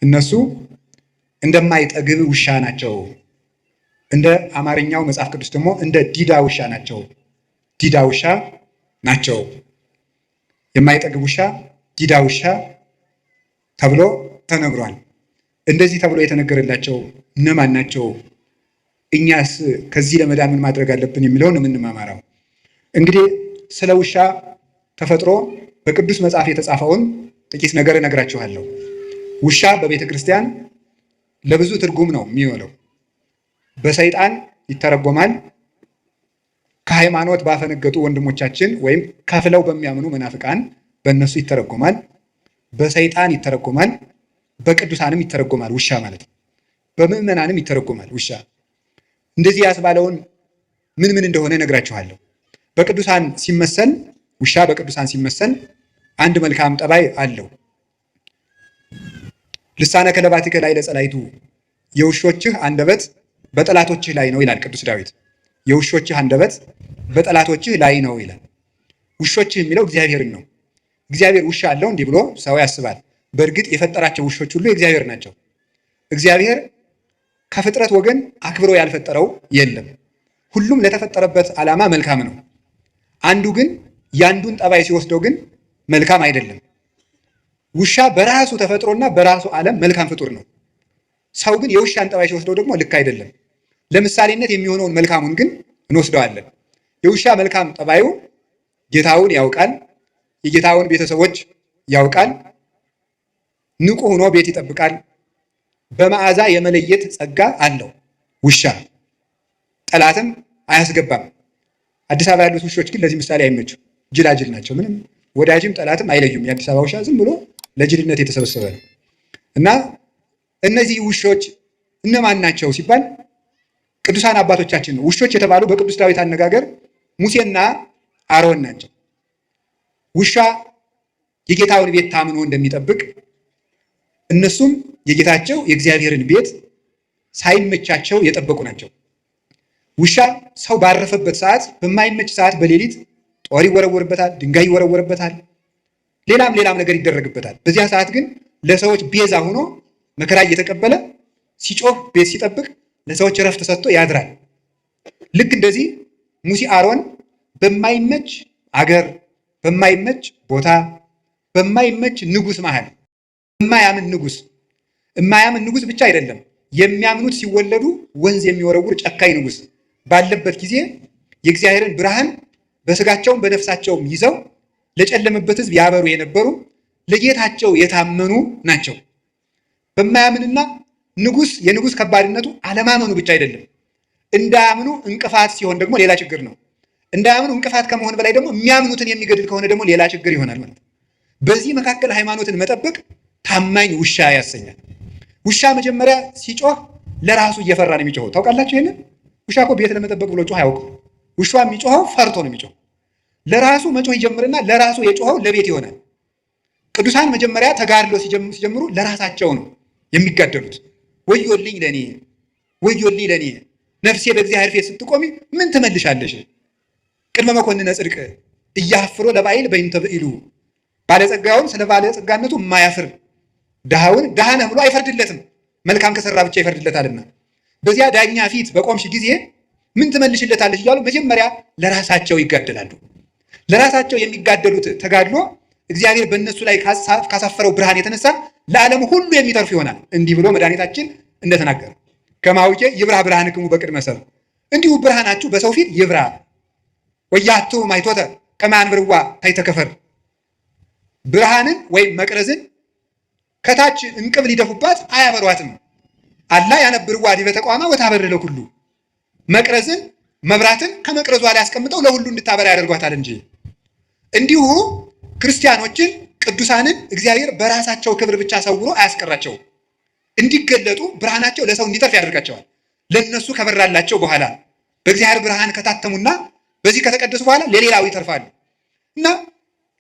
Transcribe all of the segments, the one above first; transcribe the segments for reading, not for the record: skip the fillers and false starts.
እነሱ እንደማይጠግብ ውሻ ናቸው። እንደ አማርኛው መጽሐፍ ቅዱስ ደግሞ እንደ ዲዳ ውሻ ናቸው። ዲዳ ውሻ ናቸው። የማይጠግብ ውሻ፣ ዲዳ ውሻ ተብሎ ተነግሯል። እንደዚህ ተብሎ የተነገረላቸው እነማን ናቸው? እኛስ ከዚህ ለመዳን ምን ማድረግ አለብን የሚለውን የምንማማረው። እንግዲህ ስለ ውሻ ተፈጥሮ በቅዱስ መጽሐፍ የተጻፈውን ጥቂት ነገር እነግራችኋለሁ። ውሻ በቤተ ክርስቲያን ለብዙ ትርጉም ነው የሚውለው። በሰይጣን ይተረጎማል። ከሃይማኖት ባፈነገጡ ወንድሞቻችን ወይም ከፍለው በሚያምኑ መናፍቃን በእነሱ ይተረጎማል። በሰይጣን ይተረጎማል። በቅዱሳንም ይተረጎማል ውሻ ማለት ነው። በምዕመናንም ይተረጎማል ውሻ። እንደዚህ ያስባለውን ምን ምን እንደሆነ እነግራችኋለሁ። በቅዱሳን ሲመሰል ውሻ በቅዱሳን ሲመሰል አንድ መልካም ጠባይ አለው። ልሳነ ከለባቲከ ላይ ለጸላይቱ፣ የውሾችህ አንደበት በጠላቶችህ ላይ ነው ይላል ቅዱስ ዳዊት። የውሾችህ አንደበት በጠላቶችህ ላይ ነው ይላል። ውሾችህ የሚለው እግዚአብሔርን ነው። እግዚአብሔር ውሻ አለው እንዲህ ብሎ ሰው ያስባል። በእርግጥ የፈጠራቸው ውሾች ሁሉ የእግዚአብሔር ናቸው። እግዚአብሔር ከፍጥረት ወገን አክብሮ ያልፈጠረው የለም። ሁሉም ለተፈጠረበት ዓላማ መልካም ነው። አንዱ ግን ያንዱን ጠባይ ሲወስደው ግን መልካም አይደለም። ውሻ በራሱ ተፈጥሮና በራሱ ዓለም መልካም ፍጡር ነው። ሰው ግን የውሻን ጠባይ ሲወስደው ደግሞ ልክ አይደለም። ለምሳሌነት የሚሆነውን መልካሙን ግን እንወስደዋለን። የውሻ መልካም ጠባዩ ጌታውን ያውቃል፣ የጌታውን ቤተሰቦች ያውቃል፣ ንቁ ሆኖ ቤት ይጠብቃል። በመዓዛ የመለየት ጸጋ አለው ውሻ። ጠላትም አያስገባም። አዲስ አበባ ያሉት ውሾች ግን ለዚህ ምሳሌ አይመቹም። ጅላጅል ናቸው። ምንም ወዳጅም ጠላትም አይለዩም። የአዲስ አበባ ውሻ ዝም ብሎ ለጅልነት የተሰበሰበ ነው። እና እነዚህ ውሾች እነማን ናቸው ሲባል ቅዱሳን አባቶቻችን ነው። ውሾች የተባሉ በቅዱስ ዳዊት አነጋገር ሙሴና አሮን ናቸው። ውሻ የጌታውን ቤት ታምኖ እንደሚጠብቅ እነሱም የጌታቸው የእግዚአብሔርን ቤት ሳይመቻቸው የጠበቁ ናቸው። ውሻ ሰው ባረፈበት ሰዓት፣ በማይመች ሰዓት በሌሊት ጦር ይወረወርበታል፣ ድንጋይ ይወረወርበታል፣ ሌላም ሌላም ነገር ይደረግበታል። በዚያ ሰዓት ግን ለሰዎች ቤዛ ሆኖ መከራ እየተቀበለ ሲጮህ ቤት ሲጠብቅ ለሰዎች እረፍት ሰጥቶ ያድራል። ልክ እንደዚህ ሙሴ አሮን በማይመች አገር፣ በማይመች ቦታ፣ በማይመች ንጉስ መሃል የማያምን ንጉስ፣ የማያምን ንጉስ ብቻ አይደለም፣ የሚያምኑት ሲወለዱ ወንዝ የሚወረውር ጨካኝ ንጉስ ባለበት ጊዜ የእግዚአብሔርን ብርሃን በስጋቸውም በነፍሳቸውም ይዘው ለጨለመበት ሕዝብ ያበሩ የነበሩ ለጌታቸው የታመኑ ናቸው። በማያምንና ንጉስ፣ የንጉስ ከባድነቱ አለማመኑ ብቻ አይደለም፣ እንዳያምኑ እንቅፋት ሲሆን ደግሞ ሌላ ችግር ነው። እንዳያምኑ እንቅፋት ከመሆን በላይ ደግሞ የሚያምኑትን የሚገድል ከሆነ ደግሞ ሌላ ችግር ይሆናል ማለት ነው። በዚህ መካከል ሃይማኖትን መጠበቅ ታማኝ ውሻ ያሰኛል። ውሻ መጀመሪያ ሲጮህ ለራሱ እየፈራ ነው የሚጮኸው። ታውቃላችሁ ይሄንን? ውሻ እኮ ቤት ለመጠበቅ ብሎ ጮህ አያውቅም። ውሻ የሚጮኸው ፈርቶ ነው የሚጮኸው። ለራሱ መጮህ ይጀምርና ለራሱ የጮኸው ለቤት ይሆናል። ቅዱሳን መጀመሪያ ተጋድሎ ሲጀምሩ ለራሳቸው ነው የሚጋደሉት። ወዮልኝ ለኔ፣ ወዮልኝ ለኔ፣ ነፍሴ በእግዚአብሔር ፊት ስትቆሚ ምን ትመልሻለሽ? ቅድመ መኮንነ ጽድቅ እያፍሮ ለባይል በይንተ ብኢሉ፣ ባለጸጋውን ስለ ባለጸጋነቱ የማያፍር ድሃውን ድሃ ነህ ብሎ አይፈርድለትም፣ መልካም ከሰራ ብቻ ይፈርድለታልና። በዚያ ዳኛ ፊት በቆምሽ ጊዜ ምን ትመልሽለታለሽ እያሉ መጀመሪያ ለራሳቸው ይጋደላሉ። ለራሳቸው የሚጋደሉት ተጋድሎ እግዚአብሔር በእነሱ ላይ ካሳፈረው ብርሃን የተነሳ ለዓለም ሁሉ የሚተርፍ ይሆናል። እንዲህ ብሎ መድኃኒታችን እንደተናገረ ከማውቄ ይብራ ብርሃንክሙ በቅድመ ሰብእ፣ እንዲሁ ብርሃናችሁ በሰው ፊት ይብራ። ወያቱ ማይቶተ ከመ ያንብርዋ ታሕተ ከፈር፣ ብርሃንን ወይም መቅረዝን ከታች እንቅብ ሊደፉባት አያበሯትም። አላ ያነብርዋ ዲበ ተቋማ ወታበር ለኩሉ፣ መቅረዝን መብራትን ከመቅረዟ ላይ አስቀምጠው ለሁሉ እንድታበራ ያደርጓታል እንጂ። እንዲሁ ክርስቲያኖችን ቅዱሳንን እግዚአብሔር በራሳቸው ክብር ብቻ ሰውሮ አያስቀራቸውም። እንዲገለጡ ብርሃናቸው ለሰው እንዲተርፍ ያደርጋቸዋል። ለነሱ ከበራላቸው በኋላ በእግዚአብሔር ብርሃን ከታተሙና በዚህ ከተቀደሱ በኋላ ለሌላው ይተርፋሉ። እና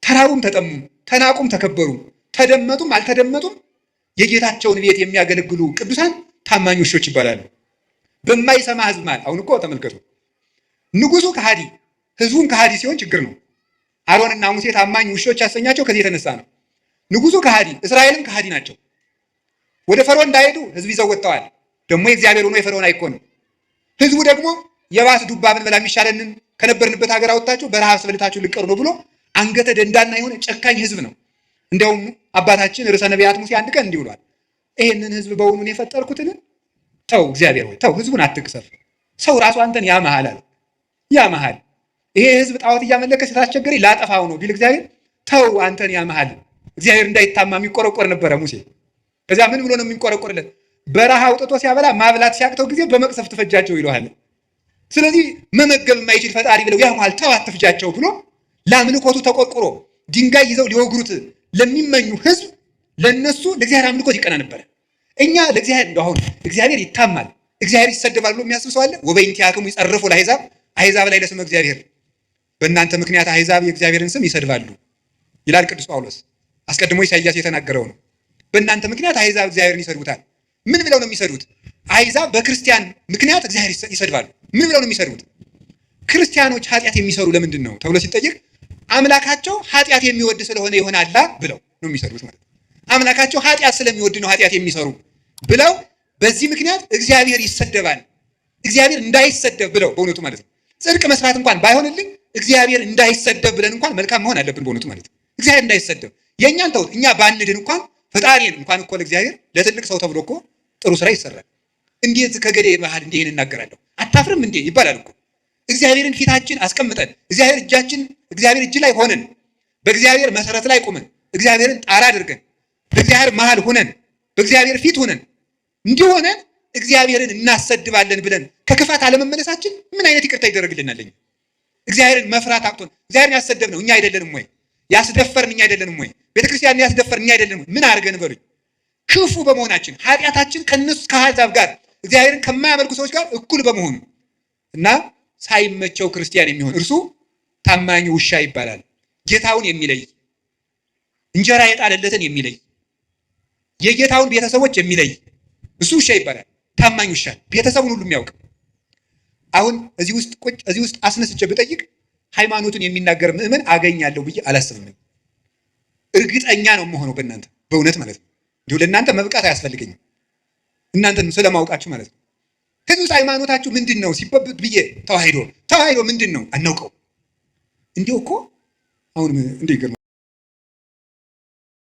ተራቡም ተጠሙም፣ ተናቁም ተከበሩም፣ ተደመጡም አልተደመጡም የጌታቸውን ቤት የሚያገለግሉ ቅዱሳን ታማኝ ውሾች ይባላሉ። በማይሰማ ሕዝብ ማለት አሁን እኮ ተመልከቱ፣ ንጉሱ ከሃዲ ሕዝቡም ከሃዲ ሲሆን ችግር ነው። አሮንና ሙሴ ታማኝ ውሾች ያሰኛቸው ከዚህ የተነሳ ነው። ንጉሱ ከሃዲ፣ እስራኤልም ከሃዲ ናቸው። ወደ ፈርዖን እንዳይሄዱ ህዝብ ይዘው ወጥተዋል። ደግሞ የእግዚአብሔር ሆኖ የፈርዖን አይኮንም። ህዝቡ ደግሞ የባስ ዱባ ብንበላ የሚሻለንን ከነበርንበት ሀገር አወጣችሁ በረሃብ አስበልታችሁ ልቀሩ ነው ብሎ አንገተ ደንዳና የሆነ ጨካኝ ህዝብ ነው። እንዲያውም አባታችን ርዕሰ ነቢያት ሙሴ አንድ ቀን እንዲህ ብሏል፣ ይሄንን ህዝብ በውኑን የፈጠርኩትን? ተው እግዚአብሔር ሆይ ተው፣ ህዝቡን አትቅሰፍ። ሰው ራሱ አንተን ያመሃል አለ፣ ያመሃል። ይሄ ህዝብ ጣዖት እያመለከ ስላስቸገረኝ ላጠፋው ነው ቢል እግዚአብሔር ተው አንተን ያመሃል። እግዚአብሔር እንዳይታማ የሚቆረቆር ነበረ ሙሴ። ከዚያ ምን ብሎ ነው የሚቆረቆርለት? በረሃ አውጥቶ ሲያበላ ማብላት ሲያቅተው ጊዜ በመቅሰፍ ትፈጃቸው ይለዋል። ስለዚህ መመገብ የማይችል ፈጣሪ ብለው ያመሃል፣ ተው አትፍጃቸው ብሎ ለአምልኮቱ ተቆርቁሮ ድንጋይ ይዘው ሊወግሩት ለሚመኙ ህዝብ ለነሱ ለእግዚአብሔር አምልኮት ይቀና ነበረ። እኛ ለእግዚአብሔር እንደው አሁን እግዚአብሔር ይታማል፣ እግዚአብሔር ይሰደባል ብሎ የሚያስብ ሰው አለ? ወበእንቲአክሙ ይጸርፉ ለአሕዛብ፣ አሕዛብ ላይ ለስመ እግዚአብሔር፣ በእናንተ ምክንያት አሕዛብ የእግዚአብሔርን ስም ይሰድባሉ ይላል ቅዱስ ጳውሎስ። አስቀድሞ ኢሳይያስ የተናገረው ነው። በእናንተ ምክንያት አሕዛብ እግዚአብሔርን ይሰድቡታል። ምን ብለው ነው የሚሰድቡት? አሕዛብ በክርስቲያን ምክንያት እግዚአብሔር ይሰድባሉ። ምን ብለው ነው የሚሰድቡት? ክርስቲያኖች ኃጢአት የሚሰሩ ለምንድን ነው ተብሎ ሲጠየቅ አምላካቸው ኃጢአት የሚወድ ስለሆነ ይሆናላ ብለው ነው የሚሰድቡት ማለት ነው። አምላካቸው ኃጢአት ስለሚወድ ነው ኃጢአት የሚሰሩ ብለው በዚህ ምክንያት እግዚአብሔር ይሰደባል። እግዚአብሔር እንዳይሰደብ ብለው በእውነቱ ማለት ነው። ጽድቅ መስራት እንኳን ባይሆንልን እግዚአብሔር እንዳይሰደብ ብለን እንኳን መልካም መሆን አለብን በእውነቱ ማለት ነው። እግዚአብሔር እንዳይሰደብ የእኛን ተውት፣ እኛ ባንድን እንኳን ፈጣሪን እንኳን እኮ ለእግዚአብሔር ለትልቅ ሰው ተብሎ እኮ ጥሩ ስራ ይሰራል። እንዴት ከገዴ መሃል እንዲህ እናገራለሁ? አታፍርም እንዴ ይባላል እኮ። እግዚአብሔርን ፊታችን አስቀምጠን እግዚአብሔር እጃችን እግዚአብሔር እጅ ላይ ሆነን በእግዚአብሔር መሰረት ላይ ቆመን እግዚአብሔርን ጣራ አድርገን በእግዚአብሔር መሃል ሆነን በእግዚአብሔር ፊት ሆነን እንዲህ ሆነን እግዚአብሔርን እናሰድባለን ብለን ከክፋት አለመመለሳችን ምን አይነት ይቅርታ ይደረግልናል? እግዚአብሔርን መፍራት አቅቶን እግዚአብሔርን ያሰደብነው እኛ አይደለንም ወይ? ያስደፈርን እኛ አይደለንም ወይ? ቤተክርስቲያንን ያስደፈርን እኛ አይደለንም ወይ? ምን አድርገን በሉኝ። ክፉ በመሆናችን ኃጢአታችን ከነሱ ከአሕዛብ ጋር እግዚአብሔርን ከማያመልኩ ሰዎች ጋር እኩል በመሆኑ እና ሳይመቸው ክርስቲያን የሚሆን እርሱ ታማኝ ውሻ ይባላል። ጌታውን የሚለይ እንጀራ የጣለለትን የሚለይ የጌታውን ቤተሰቦች የሚለይ እሱ ውሻ ይባላል። ታማኝ ውሻ ቤተሰቡን ሁሉ የሚያውቅ። አሁን እዚህ ውስጥ ቁጭ እዚህ ውስጥ አስነስቼ ብጠይቅ ሃይማኖቱን የሚናገር ምዕመን አገኛለሁ ብዬ አላስብም። እርግጠኛ ነው የምሆነው በእናንተ በእውነት ማለት ነው። እንዲሁ ለእናንተ መብቃት አያስፈልገኝም፣ እናንተን ስለማውቃችሁ ማለት ነው። ከዚህ ውስጥ ሃይማኖታችሁ ምንድን ነው ሲበብት ብዬ ተዋሂዶ ተዋሂዶ ምንድን ነው አናውቀው። እንዲሁ እኮ አሁን እንዲህ ይገርማል።